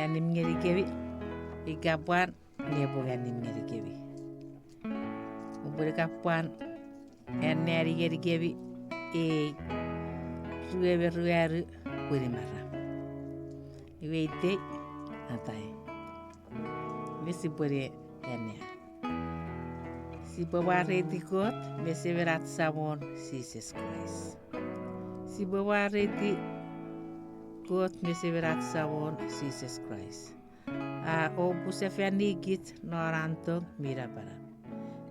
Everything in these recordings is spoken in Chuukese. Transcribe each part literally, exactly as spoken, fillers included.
Annim ngenikemi, ika pwan nepwong annim ngenikemi. Upwe ika pwan anneani ngenikemi ei rue me ruanu pwinin maram. Iwe itei, atai. Iwe sipwene annea. Sipwe mwareiti Kot me Semen ach Samon Jises Kraist. Sipwe mwareiti Kot me Semen ach Samon Jises Kraist, a oupwe sefani kich non an tong mi napanap,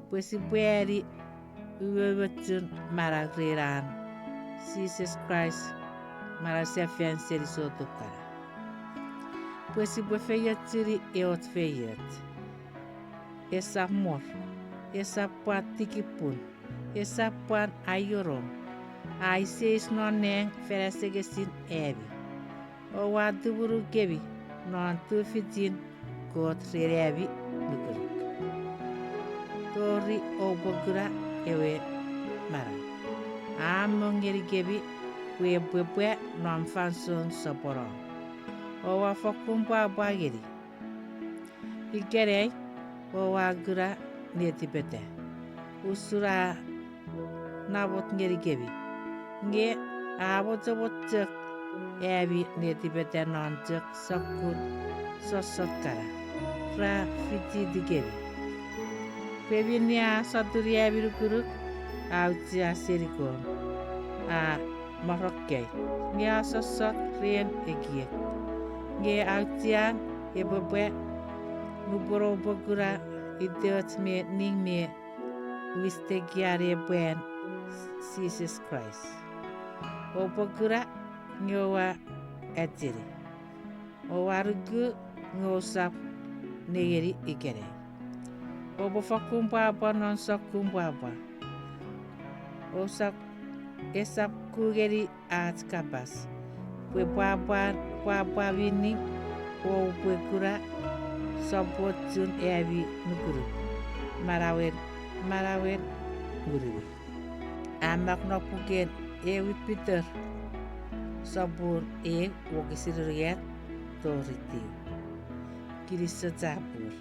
pwe sipwe ani umoumochun manau ren an Jises Kraist manau sefan seni sotukana, pwe sipwe feiochuni eoch feioch. Esap mor, esap pwan tikipun, esap pwan aiono, a iseis non nang fan asengesin ami. Oua tumunu kemi non tufichin Kot ren ami nukunuk, tori oupwe kuna ewe manau a mong ngenikemi pwe epwe pwa non fansoun soponon. Oua fokkun pwapwa ngeni. Ikenai oua kuna netipeta usun a namot ngenikemi, nge a mochomoch chok ami netipeta non chok sokkun sossot kana ra fichitikemi. Pwe minne a sotuni ami nukunuk, a auchea seni Kot, a morokkei, nge a sossot ren ekiek. Nge auchean epwe pwa nupwen oupwe kuna iteoch me ning me wis tekian epwe an Jises Kraist. Oupwe kuna nge oua acheni, oua nuku nge ousap nengeni ikenai. Oupwe fokkun pwapwa non sokkun pwapwa. Ousap, esap ku ngeni ach kapas, pwe pwapwa, pwapwa minne oupwe kuna sopwochun ami nukunuk manauen, manauen ngunumi. A mak non puken ewe Piter sopun eu wokisin unungat tori tiu. Kinisou chapur.